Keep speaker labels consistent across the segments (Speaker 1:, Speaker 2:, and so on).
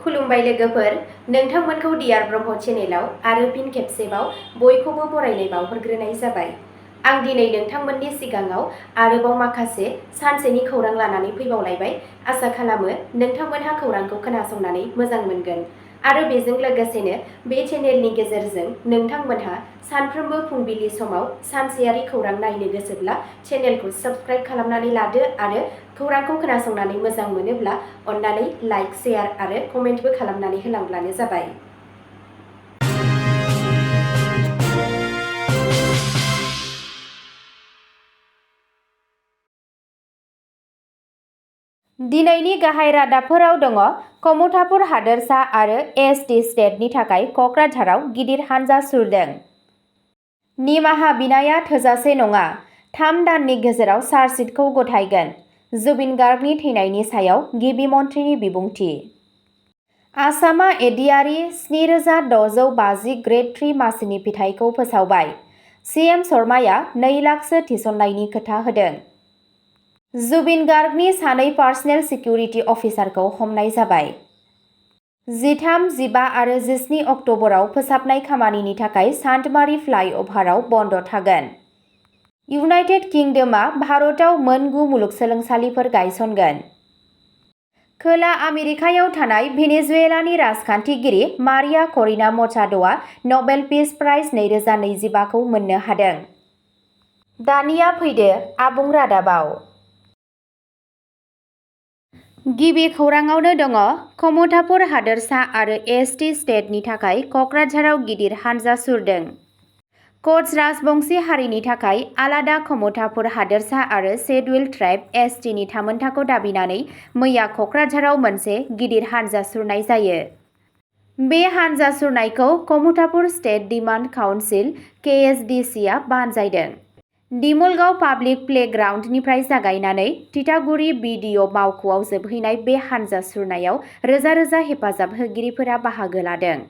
Speaker 1: खुलुमबाय लोगोफोर, नोंथांमोनखौ डियार ब्रह्म चेनेलाव आरो फिन खेबसेबाव बयखौबो बरायनाय बावहरग्रोनाय जाबाय। आं दिनै नोंथांमोननि सिगाङाव आरोबाव माखासे सानसेनि खौरां लानानै फैबावलायबाय। आसा खालामो नोंथांमोनहा खौरांखौ खोनासंनानै मोजां मोनगोन आरो बेजों लोगोसेनो बे चेनेलनि गेजेरजों नोंथांमोनहा सानफ्रोमबो फुंबिलि समाव सानसेयारि खौरां नायनो गोसोब्ला चेनेलखौ साबस्क्राइब खालामनानै लादो आरो खौरांखौ खोनासंनानै मोजां मोनोब्ला अन्नानै लाइक, शेयार आरो कमेन्टबो खालामनानै होलांब्लानो जाबाय। दिनैनि गाहाय रादाबफोराव दङ कमतापुर हादोरसा आरो एसटि स्टेटनि थाखाय कक्राझाराव गिदिर हानजा सुरदों। निमाहा बिनाया थोजासे नङा, 3 दाननि गेजेराव चार्जशिटखौ गथायगोन। जुबिन गार्गनि थैनायनि सायाव गिबि मन्थ्रिनि बिबुंथि। आसामआ एडिआरि 7650 ग्रेड 3 मासिनि फिथाइखौ फोसावबाय। सिएम शर्माया 2 लाखसो थिसननायनि खोथा होदों। जुबिन गार्गनि 2 पार्सनेल सिकिउरिटि अफिसारखौ हमनाय जाबाय। 13, 15 आरो 17 अक्ट'बराव फोसाबनाय खामानिनि थाखाय सान्टमारि फ्लाइअभाराव बन्द थागोन। इउनाइटेड किंडमआ भारतआव मोन 9 मुलुगसोलोंसालिफोर गायसनगोन। खोला आमेरिकायाव थानाय भेनेजुएलानि राजखान्थिगिरि मारिया करिना मचाड'आ नबेल पिस प्राइज 2025 खौ मोननो हादों। दानिया फैदो आबुं रादाबाव। गिबि खौराङावनो दङ कमतापुर हादोरसा आरो एसटि स्टेटनि थाखाय कक्राझाराव गिदिर हानजा सुरदों। कच राजबंशी हारिनि थाखाय आलादा कमतापुर हादोरसा आरो शेड्युल्ड ट्राइब एसटिनि थामोनथाखौ दाबिनानै मैया कक्राझाराव मोनसे गिदिर हानजा सुरनाय जायो। बे हानजा सुरनायखौ कमतापुर स्टेट डिमान्ड काउन्सिल (केएसडीसी) आ बानजायदों। दिमुलगाव पाब्लिक प्लेग्राउन्डनिफ्राय जागायनानै तितागुरि बिडिअ मावख'आव जोबहैनाय बे हानजा सुरनायाव रोजा रोजा हेफाजाब होगिरिफोरा बाहागो लादों।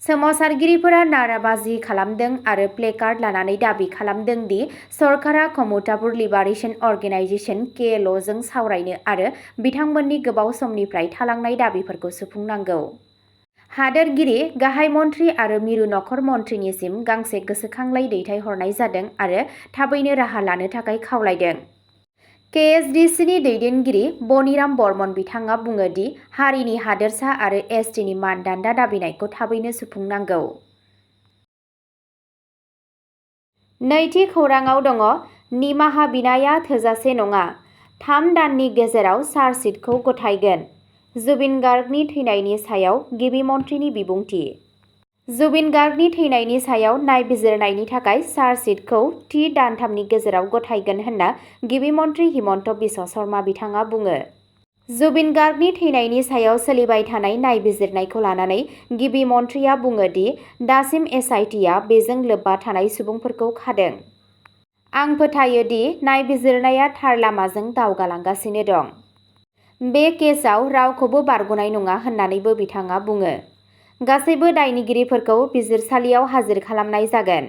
Speaker 1: सोमावसारगिरिफोरा नाराबाजि खालामदों आरो प्लेकार्ड लानानै दाबि खालामदों दि सरकारा कमतापुर लिबारेशन अर्गेनाइजेशन (केएलअ) जों सावरायनो आरो बिथांमोननि गोबाव समनिफ्राय थालांनाय दाबिफोरखौ सुफुंनांगौ। हादोरगिरि, गाहाय मन्थ्रि आरो मिरु नखर मन्थ्रिनिसिम गांसे गोसोखांलाइ दैथायहरनाय जादों आरो थाबैनो राहा लानो थाखाय खावलायदों। केएसडीसीनि दैदेनगिरि बनिराम बर्मन बिथाङा बुङो दि हारिनि हादोरसा आरो एसटिनि मानदान्दा दाबिनायखौ थाबैनो सुफुंनांगौ। नैथि खौराङाव दङ निमाहा बिनाया थोजासे नङा, 3 दाननि गेजेराव चार्जशिटखौ गथायगोन। जुबिन गार्गनि थैनायनि सायाव गिबि मन्थ्रिनि बिबुंथि। जुबिन गार्गनि थैनायनि सायाव नायबिजिरनायनि थाखाय चार्जशिटखौ थि दानथामनि गेजेराव गथायगोन होनना गिबि मन्थ्रि हिमन्त बिश्व शर्मा बिथाङा बुङो। जुबिन गार्गनि थैनायनि सायाव सोलिबाय थानाय नायबिजिरनायखौ लानानै गिबि मन्थ्रिया बुङो दि दासिम एसआइटिआ बेजों लोब्बा थानाय सुबुंफोरखौ खादों। आं फोथायो दि नायबिजिरनाया थार लामाजों दावगालांगासिनो दं। बे केसआव रावखौबो बारग'नाय नङा होननानैबो बिथाङा बुङो। गासैबो दायनिगिरिफोरखौ बिजिरसालियाव हाजिर खालामनाय जागोन।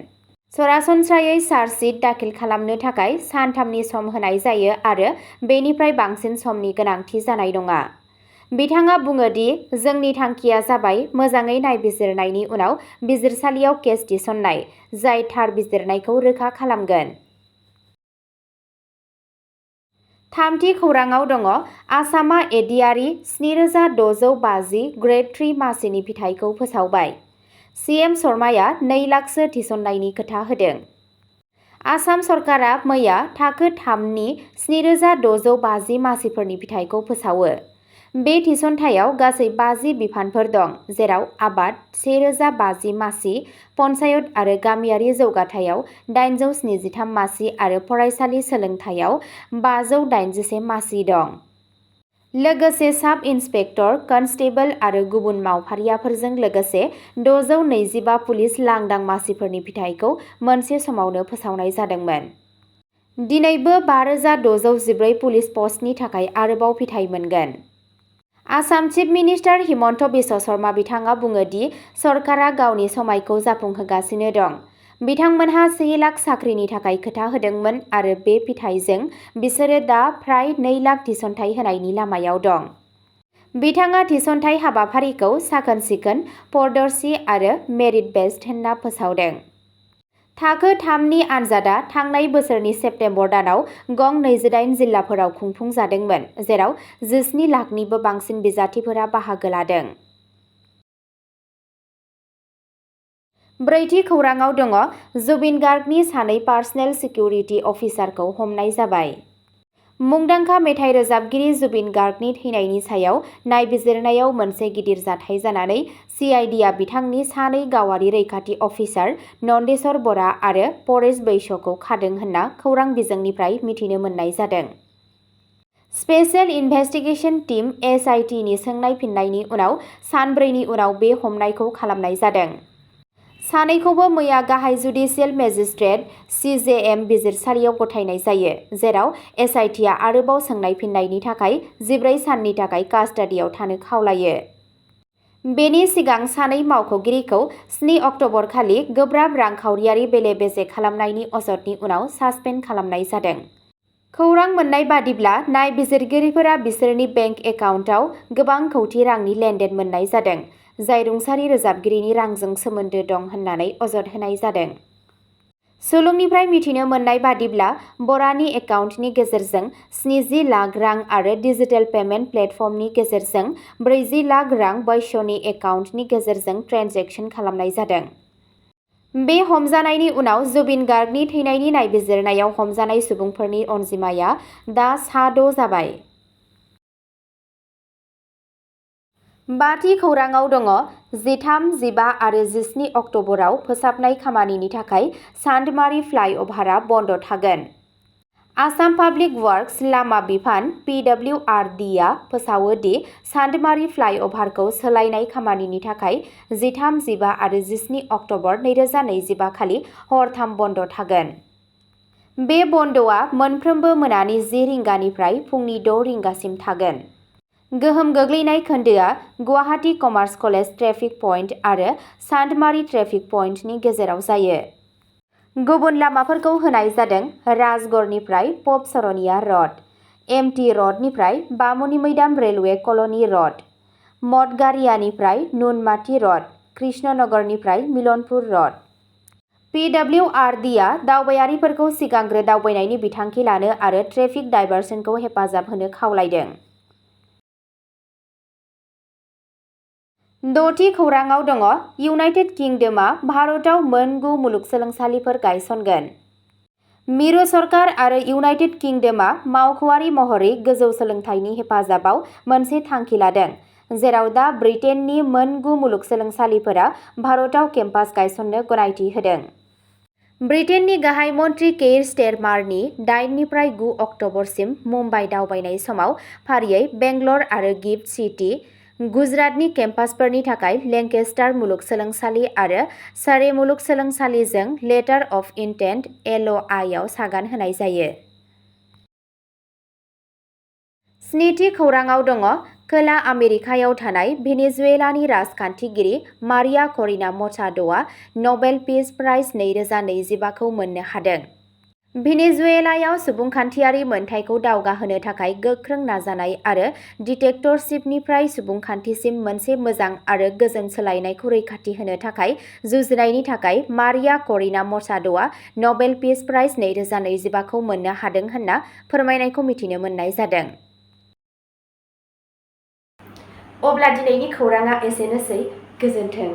Speaker 1: सरासनस्रायै चार्जशिट दाखिल खालामनो थाखाय सानथामनि सम होनाय जायो आरो बेनिफ्राय बांसिन समनि गोनांथि जानाय नङा। बिथाङा बुङो दि जोंनि थांखिया जाबाय मोजाङै नायबिजिरनायनि उनाव बिजिरसालियाव केस थिसननाय, जाय थार बिजिरनायखौ रोखा खालामगोन। थामथि खौराङाव दङ आसामआ एडिआरि 7650 ग्रेड 3 मासिनि फिथाइखौ फोसावबाय। सिएम शर्माया 2 लाखसो थिसननायनि खोथा होदों। आसाम सरकारा मैया थाखो 3 नि 7650 मासिफोरनि फिथाइखौ फोसावो। बे थिसनथायाव गासै 50 बिफानफोर दं, जेराव आबाद 1050 मासि, पन्चायत आरो गामियारि जौगाथायाव 873 मासि आरो फरायसालि सोलोंथायाव 581 मासि दं। लोगोसे साब इन्सपेक्टर, कनस्टेबल आरो गुबुन मावफारियाफोरजों लोगोसे 625 पुलिस लांदां मासिफोरनि फिथाइखौ मोनसे समावनो फोसावनाय जादोंमोन। दिनैबो 5614 पुलिस पस्टनि थाखाय आरोबाव फिथाइ मोनगोन। आसाम चिफ मिनिस्टार हिमन्त बिश्व शर्मा बिथाङा बुङो दि सरकारा गावनि समायखौ जाफुंहोगासिनो दं। बिथांमोनहा 1 लाख साख्रिनि थाखाय खोथा होदोंमोन आरो बे फिथाइजों बिसोरो दा फ्राय 2 लाख थिसनथाय होनायनि लामायाव दं। बिथाङा थिसनथाइ हाबाफारिखौ साखोन-सिखोन, पारदर्शी आरो मेरिट बेस्ड होनना फोसावदों। थाखो 3नि आनजादआ थांनाय बोसोरनि सेप्तेम्बर दानाव गं 28 जिल्लाफोराव खुंफुंजादोंमोन, जेराव 17 लाखनिबो बांसिन बिजाथिफोरा बाहागो लादों। ब्रैथि खौराङाव दङ जुबिन गार्गनि सानै पार्सनेल सिकिउरिटि अफिसारखौ हमनाय जाबाय। मुंदांखा मेथाइ रोजाबगिरि जुबिन गार्गनि थैनायनि सायाव नायबिजिरनायाव मोनसे गिदिर जाथाय जानानै सिआइडिआ बिथांनि सानै गावारि रैखाथि अफिसार नन्देश्वर बरा आरो परेश बैस'खौ खादों होनना खौरां बिजोंनिफ्राय मिथिनो मोननाय जादों। स्पेशेल इनभेस्टिगेशन टीम (SIT) नि सोंनाय फिननायनि उनाव सानब्रैनि उनाव बे हमनायखौ खालामनाय जादों। सानैखौबो मैया गाहाय जुडिशियेल मेजिस्ट्रेट (CJM) बिजिरसालियाव गथायनाय जायो, जेराव SITआ आरोबाव सोंनाय फिननायनि थाखाय 14 साननि थाखाय कास्टाडियाव थानो खावलायो। बेनि सिगां सानै मावख'गिरिखौ 7 अक्ट'बर खालि गोब्राब रांखावरियारि बेले-बेजे खालामनायनि अजदनि उनाव सासपेन्ड खालामनाय जादों। खौरां मोन्नाय बादिब्ला, नायबिजिरगिरिफोरा बिसोरनि बेंक एकाउन्टआव गोबां कौटि रांनि लेनदेन मोन्नाय जादों, जाय रुंसारि रोजाबगिरिनि रांजों सोमोन्दो दं होननानै अजद होनाय जादों। सुलुंनिफ्राय मिथिनो मोननाय बादिब्ला, बरानि एकाउन्टनि गेजेरजों 70 लाख रां आरो डिजिटेल पेमेन्ट प्लेटफर्मनि गेजेरजों 40 लाख रां बैस'नि एकाउन्टनि गेजेरजों ट्रेन्जेकसन खालामनाय जादों। बे हमजानायनि उनाव जुबिन गार्गनि थैनायनि नायबिजिरनायाव हमजानाय सुबुंफोरनि अनजिमाया दा सा 6 जाबाय। बाथि खौराङाव दङ 13, 15 आरो 17 अक्ट'बराव फोसाबनाय खामानिनि थाखाय चान्दमारी फ्लाइअभारआ बन्द थागोन। आसाम पाब्लिक वर्क्स लामा बिफान (PWRD) आ फोसावो दि चान्दमारी फ्लाइअभारखौ सोलायनाय खामानिनि थाखाय 13, 15 आरो 17 अक्ट'बर 2025 खालि हर 3 बन्द थागोन। बे बन्दआ मोनफ्रोमबो मोनानि 10 रिंगानिफ्राय फुंनि 6 रिंगासिम थागोन। गोहोम गोग्लैनाय खोन्दोआ Guwahati commerce college traffic point आरो चान्दमारी ट्रेफिक पइन्टनि गेजेराव जायो। गुबुन लामाफोरखौ होनाय जादों राजगड़निफ्राय पब सरनिया र'ड, MT र'डनिफ्राय बामुनि मैदाम रेलवे कल'नि र'ड, मठगारियानिफ्राय नुनमाटी र'ड, कृष्णनगरनिफ्राय मिलनपुर र'ड। PWRD आ दावबायारिफोरखौ सिगांग्रो दावबायनायनि बिथांखि लानो आरो ट्रेफिक डायभारसनखौ हेफाजाब होनो खावलायदों। द'थि खौराङाव दङ इउनाइटेड किंडमआ भारतआव मोन 9 मुलुगसोलोंसालिफोर गायसनगोन। मिरु सरकार आरो इउनाइटेड किंडमआ मावख'आरि महरै गोजौ सोलोंथाइनि हेफाजाबाव मोनसे थांखि लादों, जेराव दा ब्रिटेननि मोन 9 मुलुगसोलोंसालिफोरा भारतआव केम्पास गायसननो गनायथि होदों। ब्रिटेननि गाहाय मन्थ्रि केइर स्टेरमारनि 8 निफ्राय 9 अक्ट'बरसिम मुम्बाइ दावबायनाय समाव फारियै बेंगलर आरो गिफ्ट सिटी, गुजरातनि केम्पासफोरनि थाखाय लेंकेस्टार मुलुगसोलोंसालि आरो सारे मुलुगसोलोंसालिजों लेटार अफ इन्टेन्ट (LOI) आव सागान होनाय जायो। स्निथि खौराङाव दङ खोला आमेरिकायाव थानाय भेनेजुएलानि राजखान्थिगिरि मारिया करिना मचाड'आ नबेल पिस प्राइज 2025 खौ मोननो हादों। भेनेजुएलायाव सुबुंखान्थियारि मोनथायखौ दावगाहोनो थाखाय गोख्रों नाजानाय आरो डिक्टेटरशिपनिफ्राय सुबुंखान्थिसिम मोनसे मोजां आरो गोजोन सोलायनायखौ रैखाथि होनो थाखाय जुजिनायनि थाखाय मारिया करिना मचाड'आ नबेल पिस प्राइज 2025 खौ मोननो हादों होनना फोरमायनायखौ मिथिनो मोननाय जादों। अब्ला दिनैनि खौराङा एसेनोसै। गोजोन्थों।